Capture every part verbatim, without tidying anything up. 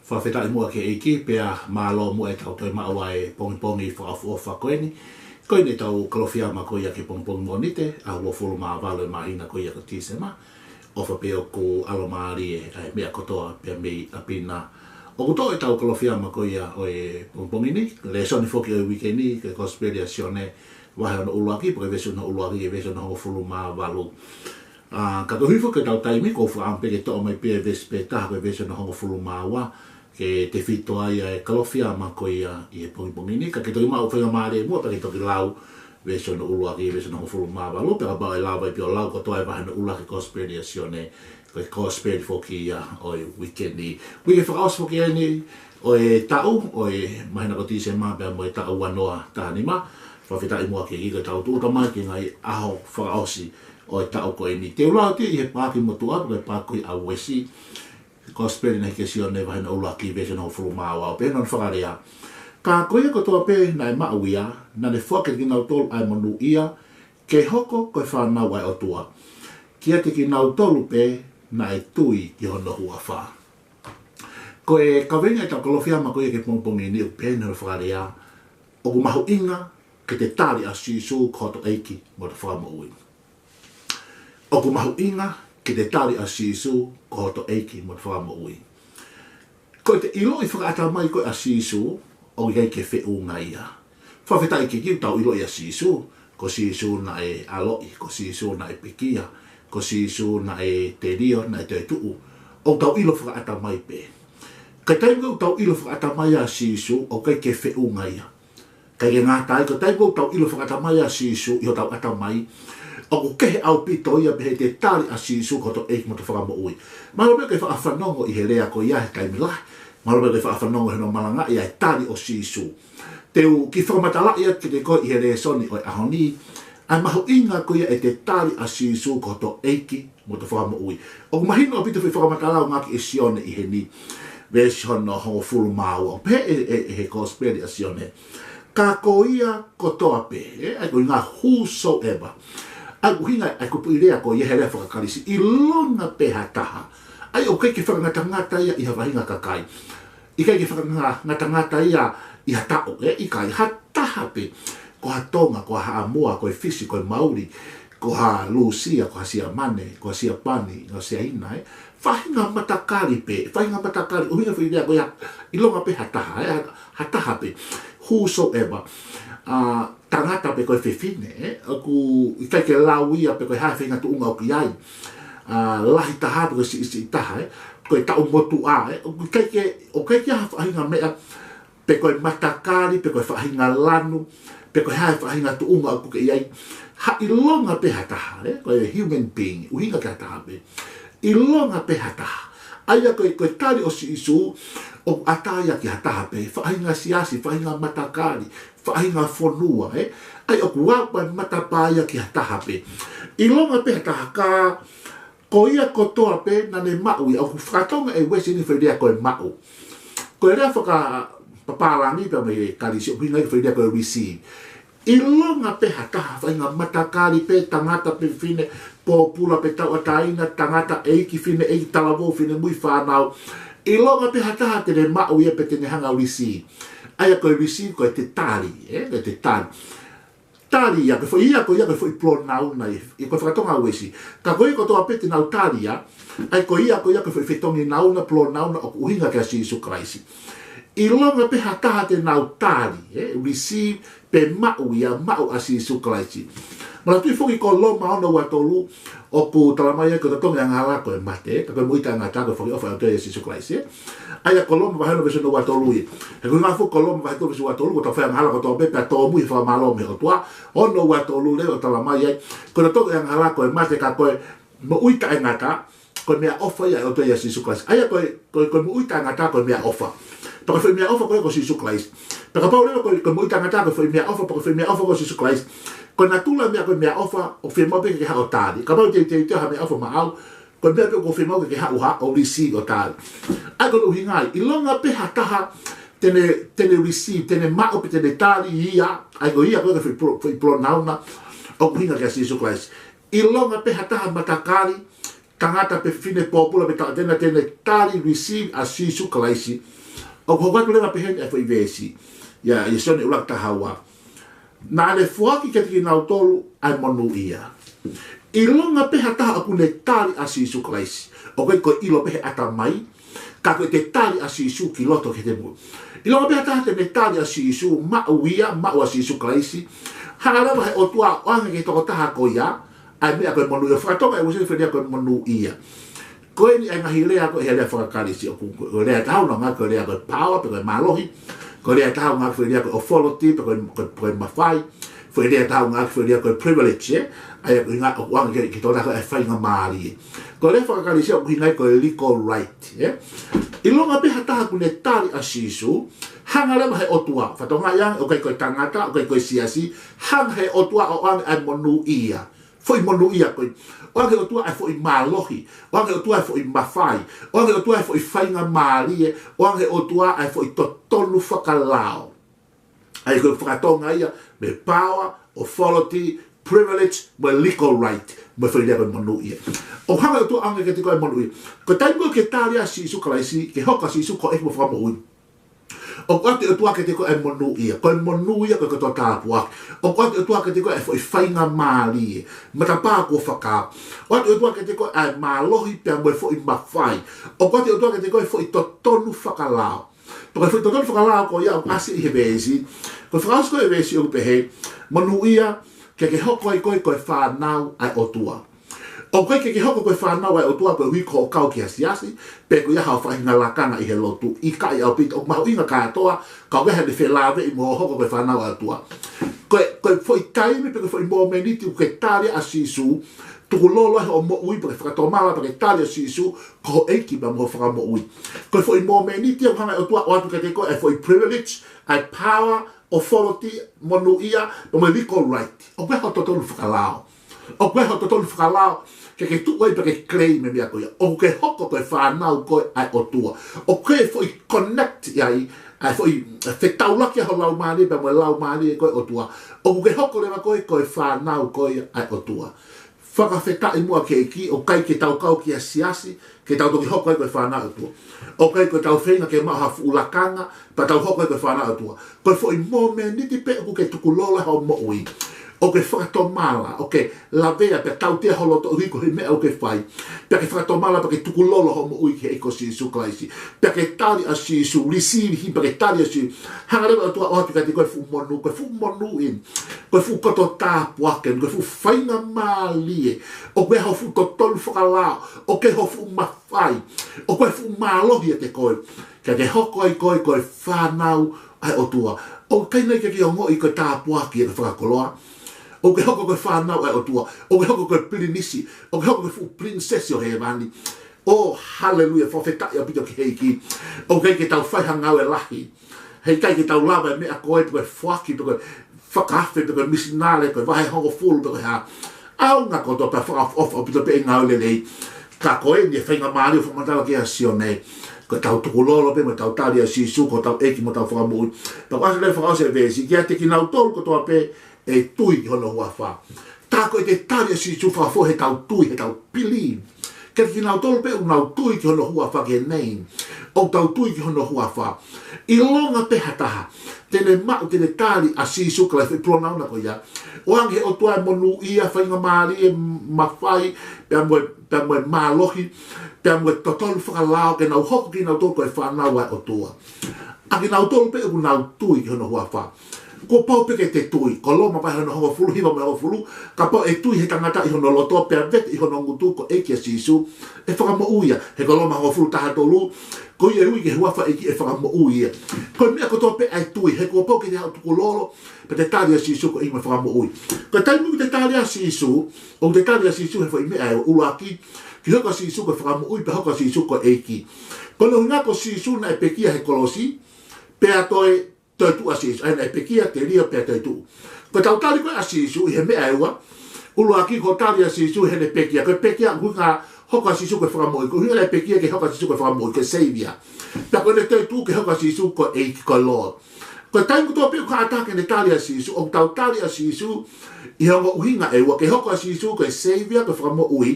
Fakafetaʻi muʻa ki he ʻEiki, pea mālō muʻa ʻetau toe maʻu ʻa e pongipongi fakaʻofoʻofa ko eni. Ko eni ʻetau Kalofiama ko ia ki he pongipongi Mōnite, ʻaho uofulu mā valu ʻo e māhina ko ia ko Tīsema. ʻOfa pē ʻoku ʻalomālie ʻa e meʻa kotoa pē mei ʻapi na. ʻOku toʻo ʻetau Kalofiama ko ia ʻo e pongipongi ni, lēsoni foki ʻo e uike ni, ko e Kosipeli ʻa Sione, vahe hono ʻuluaki, pea ko e veesi hono ʻuluaki ki he veesi hono hongofulu mā valu. ʻA, ka ko e hifo ki heʻetau taimi, ʻoku ou fakaʻamu pē ke toʻo mai pē veesi pē taha, ko e veesi hono hongofulu mā ua, ke tefito ai ʻa e Kalofiama ko ia ʻi he pongipongi ni, ka ke toki maʻu faingamālie muʻa pea ke toki lau veesi hono ʻuluaki, veesi hono hongofulu mā valu, pea kapau ʻe lava ai pē ʻo lau kotoa e vahe hono ʻuluaki Kosipeli ʻa Sione, ko e Kosipeli foki ia ʻo e uike ni. Uike fakaʻosi foki eni ʻo e taʻu, ʻo e māhina ko Tīsema pea mo e taʻu ua noa taha nima, fakafetaʻi muʻa ki he ʻEiki ko ʻetau tūʻuta mai ki he ngaahi ʻaho fakaʻosi ʻo e taʻu ko eni. Te u lau atu ʻi he paaki motuʻa, ko e paaki ʻa Uesi, Kosipeli naʻe hiki ʻe Sione vahe hono ʻuluaki veesi hono hongofulu mā ua, ʻoku pehē hono fakalea: Ka ko ia kotoa pē naʻe maʻu ia, naʻa ne foaki kiate kinautolu ʻa e monūʻia, ke hoko ko e fānau ʻa e ʻOtua, kiate kinautolu pē naʻe tui ki hono huafa. Ko e kaveinga ʻetau Kalofiama ko ia ki he pongipongi ni ʻoku pehē hono fakalea: ʻOku mahuʻinga ke te tali ʻa Sīsū ko hoto ʻEiki mo hoto Fakamoʻui. ʻOku mahuʻinga ke te tali ʻa Sīsū ko hoto ʻEiki mo hoto Fakamoʻui. Ko ʻete ʻiloʻi fakaʻatamai ko ē ʻa Sīsū, ʻoku ʻikai ke feʻunga ia. Fakafetaʻi ki he ʻEiki ʻoku tau ʻiloʻi ʻa Sīsū, ko Sīsū naʻe ʻaloʻi, ko Sīsū naʻe pekia, ko Sīsū naʻe telio, naʻe toetuʻu. ʻOku tau ʻilo fakaʻatamai pē. Ka taimi ʻoku tau ʻilo fakaʻatamai ʻa Sīsū, ʻoku ʻikai ke feʻunga ia. ʻIkai ke ngata ai, ko e taimi ʻoku tau ʻilo fakaʻatamai ʻa Sīsū ʻi hotau ʻatamai, ʻoku kehe ʻaupito ia pē heʻete tali ʻa Sīsū ko hoto ʻEiki mo hoto Fakamoʻui. Mahalo pē ʻoku ke faʻa fanongo ʻi he lea ko ia he taimi lahi. Mahalo pē ʻoku ke faʻa fanongo ʻi hono malangaʻi ʻa e tali ʻo Sīsū. Te u kiʻi fakamatalaʻi atu kiate koe ʻi he lēsoni ʻo e ʻaho ni ʻa e mahuʻinga ko ia ʻete tali ʻa Sīsū ko hoto ʻEiki mo hoto Fakamoʻui. ʻOku mahino ʻaupito e foʻi fakamatala ʻoku ngāueʻaki ʻe Sione ʻi heni, veesi hono hongofulu mā ua. ʻOku pehē ʻe, ʻe, ʻe he Kosipeli ʻa Sione: Ka ko ia kotoa pē, ē, ʻa ia ko e ʻuhinga whosoever. ʻA ia ko e ʻuhinga ʻa e kupuʻi lea ko ia he lea faka-Kalisi, ʻilonga pē ha taha. ʻA ia ʻoku ʻikai ke fakangatangata ia ʻi ha faʻahinga kakai. ʻIkai ke fakangatangata ia ʻi ha taʻu, ē, ʻikai, ha taha pē. Ko ha Tonga, ko ha Haʻamoa, ko e Fisi, ko e Mauli, ko ha Lūsia, ko ha Siamane, ko ha Siapani, ko ha Siaina, ē. Faʻahinga matakali pē, faʻahinga matakali, ʻuhinga foʻi lea ko ia, ʻilonga pē ha taha, ē, ha, ha taha pē. Whosoever. ʻA, tangata pe ko e fefine, ē, ʻoku ʻikai ke lau ia pe ko e hā e faʻahinga tuʻunga ʻoku ʻi ai. ʻA, lahi taha pe ko e siʻisiʻi taha, ē, ko e taʻu motuʻa, ē, ʻoku ʻikai ke, ʻoku ʻikai ke ʻi ai ha faʻahinga meʻa, pe ko e matakali, pe ko e faʻahinga lanu, pe ko e hā e faʻahinga tuʻunga ʻoku ke ʻi ai. Ha ʻilonga pē ha taha, ē, ko e human being, ʻuhinga ki ha taha pē. ʻIlonga pē ha taha. ʻA ia ko e, ko e tali ʻo Sīsū, ʻoku ʻatā ia ki ha taha pē, faʻahinga siasi, faʻahinga matakali, faʻahinga fonua, ē. ʻA ia ʻoku ʻalu pē matapā ia ki ha taha pē. ʻIlonga pē ha taha, ka ko ia kotoa pē naʻa ne maʻu ia, ʻoku fakatonga ʻe Uesi eni foʻi lea ko e maʻu. Ko e lea fakapapālangi pea mei he Kalisi ʻoku ʻuhinga ki he foʻi lea ko e receive. ʻIlonga pē ha taha, faʻahinga matakali pē, tangata pe fefine, pōpula pe tauʻatāina, tangata, ʻeiki, fineʻeiki, talavou, finemui, fānau. ʻIlonga pē ha taha te ne maʻu ia pe te ne hanga ʻo receive. ʻA ia ko e receive ko ʻete tali, ē, ko ʻete tali. Tali ia, ko e foʻi ia, ko ia, ko e foʻi pronoun ia, ʻi ko e fakatonga ʻa Uesi. Ka ko ia kotoa pē te nau tali ia, ʻa ia ko ia, ko ia, ko e foʻi fetongi nauna, pronoun ʻoku ʻuhinga kia Sīsū Kalaisi. ʻIlonga pē ha taha te nau tali, ē, receive, pe maʻu ia, maʻu ʻa Sīsū Kalaisi. Manatuʻi foki ko Loma ono ua tolu, ʻoku talamai ai ko e totongi angahala ko e mate, ka ko e moʻui taʻengata ko e fakaʻofa ʻa e ʻOtua ʻia Sīsū Kalaisi, ē. ʻA ia ko Loma vahe ono veesi ono ua tolu ia. He ko e ʻuhinga foki ko Loma vahe tolu veesi ua tolu, ko ʻetau fai angahala kotoa pē, pea tōmui he fakamālō mei he ʻOtua, ono ua tolu leva ʻoku talamai ai. Ko e totongi angahala ko e mate ka ko e moʻui taʻengata, ko e meʻaʻofa ia ʻa e ʻOtua ʻia Sīsū Kalaisi. ʻA ia ko e, ko e, ko e moʻui taʻengata ko e meʻaʻofa. Pea ko e foʻi meʻaʻofa ko ē ko Sīsū Kalaisi. Pea kapau leva ko e, ko e moʻui taʻengata ko e foʻi meʻaʻofa, pea ko e foʻi meʻaʻofa ko Sīsū Kalaisi. Ko e natula meʻa ko e meʻaʻofa, ʻoku fiemaʻu pē ke ke haʻu ʻo tali. Kapau te, te, te ha meʻaʻofa maʻau, ko e meʻa pē ʻoku fiemaʻu ke ke haʻu ʻo receive ʻo tali. ʻA ia ko hono ʻuhinga ia, ʻilonga pē ha taha te ne, te ne receive, te ne maʻu pe te ne tali ia, ʻa ia ko ia ko e foʻi pro-, foʻi pronoun ʻoku ʻuhinga kia Sīsū Kalaisi. ʻIlonga pē ha taha matakali, tangata pe fefine pōpula pe tangata te ne tali receive ʻa Sīsū Kalaisi. ʻOku hoko atu leva pehē ni ʻa e foʻi veesi. ʻIa, ʻia Sione ʻuluaki taha ua. Naʻa ne foaki kiate kinautolu ʻa e monūʻia. ʻIlonga pē ha taha ʻoku ne tali ʻa Sīsū Kalaisi. ʻOku ʻikai ko e ʻilo pē he ʻatamai, ka ko e tali ʻa Sīsū ki loto ki he temipale. ʻIlonga pē ha taha te ne tali ʻa Sīsū, maʻu ia, maʻu ʻa Sīsū Kalaisi. Hanga leva he ʻOtua ʻo ʻoange ki he tokotaha ko ia ʻa e meʻa ko e monūʻia. Faka-Tonga ʻe uesia foʻi lea ko e monūʻia. Ko eni ʻa e ngaahi lea ko e lea faka-Kalisi ʻoku, ko e lea ʻe taha ʻoku ngāueʻaki ko e lea ko e power pe ko e mālohi. Ko e lea ʻe taha ʻoku ngāueʻaki foʻi lea ko e authority pe ko e, ko e, ko e mafai. Foʻi lea ʻe taha ʻoku ngāueʻaki foʻi lea ko e privilege, ē? ʻA ia ʻoku ʻuhinga, ʻoku ʻuhinga ki he, ki he tokotaha ko e faingamālie. Ko e lea faka-Kalisi ʻoku ʻuhinga ia ko e legal right, ē? ʻIlonga pē ha taha ʻoku ne tali ʻa Sīsū, hanga leva he ʻOtua. Faka-Tonga ia, ʻoku ʻikai ko e tangata, ʻoku ʻikai ko e siasi, hanga he ʻOtua ʻo ʻoange ʻa e monūʻia. Foʻi monūʻia ko ē. ʻOange he ʻOtua ʻa e foʻi mālohi. ʻOange he ʻOtua ʻa e foʻi mafai. ʻOange he ʻOtua ʻa e foʻi faingamālie. ʻOange he ʻOtua ʻa e foʻi totonu fakalao. ʻA ia ko e faka-Tonga ia, mei he power, authority, privilege, mo e legal right, mo e foʻi lea ko e monūʻia. ʻOku hanga he ʻOtua ʻo ʻoange kiate koe ʻa e monūʻia. Ko e taimi ko ē ke tali ʻa Sīsū Kalaisi, ke hoko ʻa Sīsū ko e ʻEiki mo e Fakamoʻui, ʻoku ʻoatu ʻe he ʻOtua kiate koe ʻa e monūʻia, ko e monūʻia ko e kotoa tāpuaki. ʻOku ʻoatu ʻe he ʻOtua kiate koe ʻa e foʻi faingamālie, matapā kuo fakaava. ʻOatu ʻe he ʻOtua kiate koe ʻa e mālohi pea mo e foʻi mafai. ʻOku ʻoatu ʻe he ʻOtua kiate koe ʻa e foʻi totonu fakalao. Pea ko e foʻi totonu fakalao ko ia ʻoku ʻasi ʻi he veesi. Ko e fakaʻosi ko ē ʻa e veesi ʻoku pehē, monūʻia, ke ke hoko ai koe ko e fānau ʻa e ʻOtua. ʻOku ʻikai ke ke hoko ko e fānau ʻa e ʻOtua koeʻuhi ko hoʻo kau ki ha siasi, pe ko ia haʻo faʻahinga lakanga ʻi he lotu, ʻikai ʻaupito, ʻoku mahuʻinga kātoa, ka ʻoku ʻi ai haʻane felāveʻi mo hoʻo hoko ko e fānau ʻa e ʻOtua. Ko e, ko e foʻi taimi pe ko e foʻi momeniti ʻoku ke tali ʻa Sīsū, tukulolo ai hoʻo moʻui, pe ke fakatomala, pe ke tali ʻa Sīsū ko ho ʻEiki pea mo ho Fakamoʻui. Ko e foʻi momeniti ʻoku hanga ʻe he ʻOtua ʻo ʻoatu kiate koe ʻa e foʻi privilege, ʻa e power, authority, monūʻia, pea mo e legal right. ʻOku ʻi ai hoʻo totonu fakalao. ʻOku ʻi ai hoʻo totonu fakalao, ke ke tuʻu ai pea ke claim e meʻa ko ia. ʻOku ke hoko ko e fānau koe ʻa e ʻOtua. ʻOku ke foʻi connect ai, ʻa e foʻi fetaulaki ʻa ho laumālie pea mo e laumālie ko e ʻOtua. ʻOku ke hoko leva koe ko e fānau koe ʻa e ʻOtua. Fakafetaʻi muʻa ki he ʻEiki, ʻoku ʻikai ke tau kau ki ha siasi, ke tau toki hoko ai ko e fānau ʻa e ʻOtua. ʻOku ʻikai ko ʻetau feinga ke maʻu ha fuʻu lakanga, pea tau hoko ai ko e fānau ʻa e ʻOtua. Ko e foʻi momeniti pē ʻoku ke tukulolo ai hoʻo moʻui, ʻo ke fakatomala, ʻo ke lavea pea tautea ho loto ʻuhi ko e meʻa ʻoku ke fai. Pea ke fakatomala, pea ke tukulolo hoʻo moʻui ki he ʻEiki ko Sīsū Kalaisi. Pea ke tali ʻa Sīsū, receive him, pea ke tali ʻa Sīsū. Hanga leva ʻe he ʻOtua ʻo ʻoatu kiate koe ʻa e fuʻu monū, ko e fuʻu monū eni. Ko e fuʻu kotoa tāpuaki eni, ko e fuʻu faingamālie. ʻOku ʻi ai hoʻo fuʻu totonu fakalao, ʻoku ʻi ai hoʻo fuʻu mafai, ʻoku ʻi ai e fuʻu mālohi ʻiate koe. Ke ke hoko ai koe ko e fānau ʻa e ʻOtua. ʻOku ʻikai nai ke ke ongoʻi ko e tāpuaki ʻa e fakakoloa. ʻOku ke hoko ko e fānau ʻa e ʻOtua. ʻOku ke hoko ko e pilinisi. ʻOku ke hoko ko e fuʻu pilinisesi ʻo hēvani. ʻŌ, haleluia, fakafetaʻi ʻaupito ki he ʻEiki. ʻOku ʻikai ke tau fai ha ngāue lahi. Heʻikai ke tau lava e meʻa ko ē, pe ko e foaki, pe ko e fakaafe, pe ko e misinale, pe ko e vahe hongofulu, pe ko e hā. ʻAonga kotoa pē, fakaʻofoʻofa ʻaupito pē ʻi he ngāue lelei. Ka ko eni e faingamālie ʻoku fakamatala ki ai ʻa Sione. Ko ʻetau tukulolo pē mo ʻetau tali ʻa Sīsū ko hotau ʻEiki mo hotau Fakamoʻui. Pea ko e ʻasi leva fakaʻosi e veesi, kiate kinautolu kotoa pē ʻe tui ki hono huafa. Tā ko ʻete tali ʻa Sīsū fakafou heʻetau tui, heʻetau believe. Kiate kinautolu pē ʻoku nau tui ki hono huafa, ki he name. ʻOku tau tui ki hono huafa. ʻIlonga pē ha taha te ne maʻu, te ne tali ʻa Sīsū Kalaisi, foʻi pronoun ko ia. ʻOange he ʻOtua e monūʻia, faingamālie, mafai, pea mo e, pea mo e mālohi, pea mo e totonu fakalao ke nau hoko kinautolu ko e fānau ʻa e ʻOtua. ʻA kinautolu pē ʻoku nau tui ki hono huafa. Kuo pau pē ke te tui, ko Loma vahe hono hongofulu, hiva mo e hongofulu, kapau ʻe tui he tangata ʻi hono loto, pea vete ʻi hono ngutu ko e ʻEiki ʻa Sīsū, ʻe fakamoʻui ia. He ko Loma hongofulu taha tolu, ko ia ʻe ui ki he huafa ʻo e ʻEiki ʻe fakamoʻui ia. Ko e meʻa kotoa pē ʻa e tui, he kuo pau ke te haʻu ʻo tukulolo, pea te tali ʻa Sīsū ko e ʻEiki mo e Fakamoʻui. Ko e taimi ʻoku te tali ʻa Sīsū, ʻoku te tali ʻa Sīsū he foʻi meʻa ʻe ua. ʻUluaki, ke hoko ʻa Sīsū ko e Fakamoʻui, pea hoko ʻa Sīsū ko e ʻEiki. Ko hono ʻuhinga ko Sīsū naʻe pekia he kolosi, pea toe, toe tuʻu ʻa Sīsū, ʻa ia naʻe pekia, telio, pea toe tuʻu. Ko ʻetau tali ko ē ʻa Sīsū ʻi he meʻa ʻe ua, ʻuluaki ko e tali ʻa Sīsū heʻene pekia, ko e pekia ʻuhinga hoko ʻa Sīsū ko e Fakamoʻui, ko e ʻuhinga naʻe pekia ke hoko ʻa Sīsū ko e Fakamoʻui, ko e Savior. Pea ko ʻene toe tuʻu ke hoko ʻa Sīsū ko e ʻEiki, ko e Lord. Ko e taimi kotoa pē ʻoku haʻatā ke ne tali ʻa Sīsū, ʻoku tau tali ʻa Sīsū ʻi he ongo ʻuhinga ʻe ua, ke hoko ʻa Sīsū ko e Savior, ko e Fakamoʻui,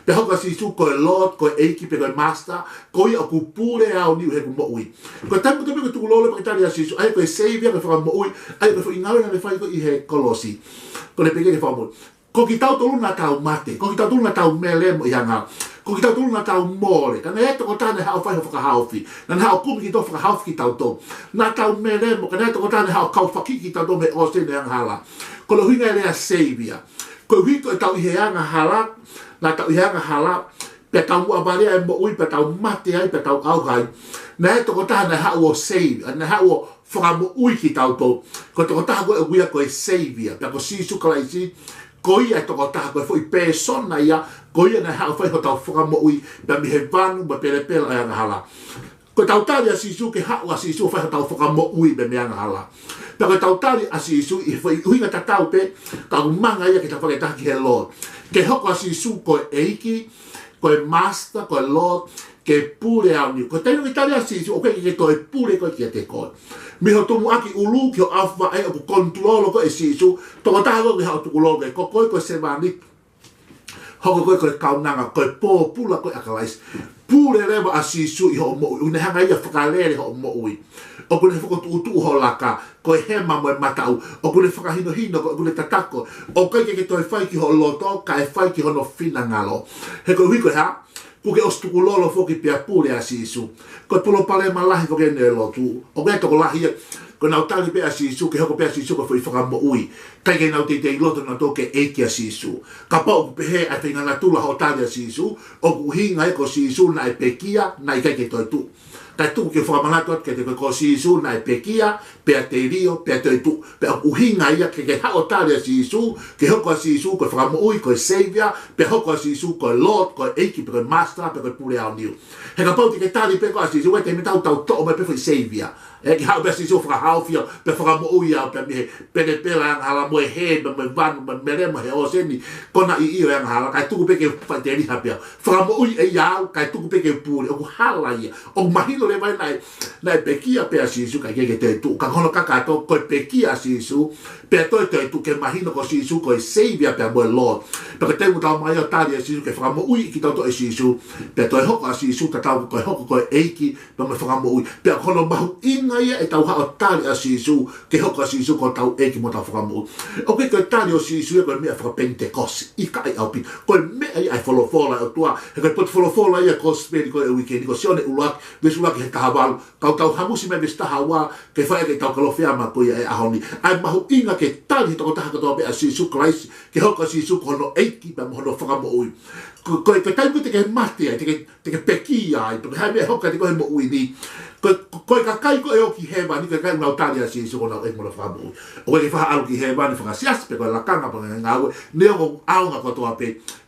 pea hoko ʻa Sīsū ko e Lord, ko e ʻEiki pe ko e Master, ko ia ʻoku pule aoniu heʻeku moʻui. Ko e taimi kotoa pē ʻoku tukulolo pea ke tali ʻa Sīsū, ʻa ia ko e Savior, ko e Fakamoʻui, ʻa ia ko e foʻi ngāue naʻa ne fai ko ē ʻi he kolosi. Ko ʻene pekia ke fakamoʻui. Ko kitautolu naʻa tau mate, ko kitautolu naʻa tau melemo ʻi he angahala. Ko kitautolu naʻa tau mole, ka naʻe ʻi ai e tokotaha naʻe haʻu ʻo fai hono fakahaofi. Naʻa ne haʻu ʻo kumi kitautolu, fakahaofi kitautolu. Naʻa tau melemo, ka naʻe ʻi ai e tokotaha naʻe haʻu ʻo kaufakiʻi kitautolu mei he ʻōseni ʻo e angahala. Ko e ʻuhinga ia e lea Savior. Koeʻuhi ko ʻetau ʻi he angahala, naʻa tau ʻi he angahala, pea tau muʻa valea e moʻui, pea tau mate ai, pea tau ʻauha ai. Naʻe ʻi ai e tokotaha naʻe haʻu ʻo save, naʻe haʻu ʻo fakamoʻui kitautolu. Ko e tokotaha ko ē ʻoku ui ia ko e Savior, pea ko Sīsū Kalaisi, ko ia e tokotaha, ko e foʻi pēsona ia, ko ia naʻe haʻu ʻo fai hotau fakamoʻui, pea mei he vanu mo e pelepela ʻo e angahala. Ko ʻetau tali ʻa Sīsū, ke haʻu ʻa Sīsū ʻo fai hotau fakamoʻui mei he angahala. Pea ko ʻetau tali ʻa Sīsū ʻi he foʻi ʻuhinga tatau pē, ka ʻoku manga ia ke tau fakataha ki he Lord. Ke hoko ʻa Sīsū ko e ʻEiki, ko e Master, ko e Lord, ke pule aoniu. Ko e taimi ʻoku ke tali ʻa Sīsū, ʻoku ʻikai ke toe pule koe kiate koe. Mei hoʻo tumuʻaki ʻulu ki hoʻo ʻaofi vaʻe ʻoku control koe ʻe Sīsū, tokotaha koe ʻoku ke haʻu ʻo tukulolo ki ai, ko koe ko e sevāniti. Hoko koe ko e kaunanga, ko e pōpula koe ʻa Kalaisi. Pule leva ʻa Sīsū ʻi hoʻo moʻui, ʻoku ne hanga ia ʻo fakalele hoʻo moʻui. ʻOku ne fokotuʻutuʻu ho laka, ko e hema mo e mataʻu. ʻOku ne fakahinohino koe, ʻoku ne tataki koe. ʻOku ʻikai ke ke toe fai ki ho loto, kae fai ki hono finangalo. He koeʻuhi ko e hā, kuo ke ʻosi tukulolo foki pea pule ʻa Sīsū. Ko e palopalema lahi foki eni ʻo e lotu. ʻOku ʻi ai e tokolahi ia, ko ʻenau tali pē ʻa Sīsū, ke hoko pē ʻa Sīsū ko e foʻi fakamoʻui. ʻIkai ke nau teitei loto nautolu ke ʻeiki ʻa Sīsū. Kapau ʻoku pehē ʻa e faʻahinga natula hoʻo tali ʻa Sīsū, ʻoku ʻuhinga ia ko Sīsū naʻe pekia, naʻe ʻikai ke toetuʻu. Kae tuku ke u fakamanatu atu kiate koe ko Sīsū naʻe pekia, pea telio, pea toetuʻu, pea ʻoku ʻuhinga ia ke ke haʻu ʻo tali ʻa Sīsū, ke hoko ʻa Sīsū ko e Fakamoʻui, ko e Savior, pea hoko ʻa Sīsū ko e Lord, ko e ʻEiki, pe ko e Master, pe ko e Pule Aoniu. He kapau te ke tali pē koe ʻa Sīsū, ʻe te me tau tau toʻo mai pē foʻi Savior. ʻE ke haʻu pē ʻa Sīsū ʻo fakahaofi au, pea fakamoʻui au, pea mei he pelepela ʻo e angahala mo e hē, pea mo e vanu, mo e melemo he ʻōseni, konā ʻi ʻio e angahala, kae tuku pē ke faʻiteliha pē au. Fakamoʻui ʻe ia au, kae tuku pē ke pule, ʻoku hala ia. ʻOku mahino leva ia naʻe, naʻe pekia pē ʻa Sīsū kae ʻikai ke toetuʻu. Ka ko hono kakato, ko e pekia ʻa Sīsū, pea toe toetuʻu ke mahino ko Sīsū ko e Savior pea mo e Lord. Pea ko e taimi ʻoku tau ō mai ʻo tali ʻa Sīsū ke fakamoʻui kitautolu ʻe Sīsū, pea toe hoko ʻa Sīsū tatau ko e hoko ko e ʻEiki, pea mo e Fakamoʻui. Pea ko hono mahuʻinga ia ʻetau haʻu ʻo tali ʻa Sīsū, ke hoko ʻa Sīsū ko hotau ʻEiki mo hotau Fakamoʻui. ʻOku ʻikai ko e tali ʻo Sīsū ia ko e meʻa fakapenitekosi, ʻikai ʻaupito. Ko e meʻa ia ʻa e folofola ʻa e ʻOtua, he ko e potu folofola ia ʻo e kosipeli ko ē ʻo e uike ni, ko Sione ʻuluaki, veesi ʻuluaki ki he taha valu, kau tau hamusi mei he veesi taha ua, ke fai ʻaki ʻetau Kalofiama ko ia ʻo e ʻaho ni. ʻA e mahuʻinga ke tali he tokotaha kotoa pē ʻa Sīsū Kalaisi, ke hoko ʻa Sīsū ko hono ʻEiki pea mo hono Fakamoʻui. Ko, ko, ko e taimi ko ē te ke mate ai, te ke, te ke pekia ai, pe ko e hā e meʻa ʻe hoko kiate koe he moʻui ni. Ko, ko, ko e kakai ko ē ʻoku ʻi hēvani, ko e kakai ʻoku nau tali ʻa Sīsū ko honau ʻEiki mo hono Fakamoʻui. ʻOku ʻikai ke faʻa ʻalu ki hēvani, fanga siasi pe ko e lakanga, pe ko e ngāue, neongo ʻoku ʻaonga kotoa pē.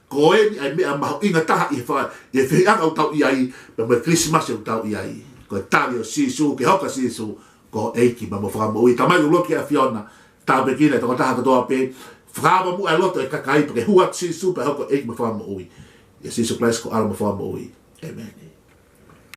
Ko eni ʻa e meʻa mahuʻinga taha ʻi he fa-, ʻi he fehiʻanga ʻoku tau ʻi ai, pea mo e Kilisimasi ʻoku tau ʻi ai. Ko e tali ʻo Sīsū, ke hoko ʻa Sīsū ko e ʻEiki pea mo e Fakamoʻui. Tamai, ʻoku lotu ki he ʻAfiona, tāpuekina e tokotaha kotoa pē, fakaava muʻa e loto ʻo e kakai, pea ke hū atu Sīsū pea hoko ko e ʻEiki mo e Fakamoʻui. ʻIa Sīsū Kalaisi ko e ʻAlo mo e Fakamoʻui. ʻĒmeni.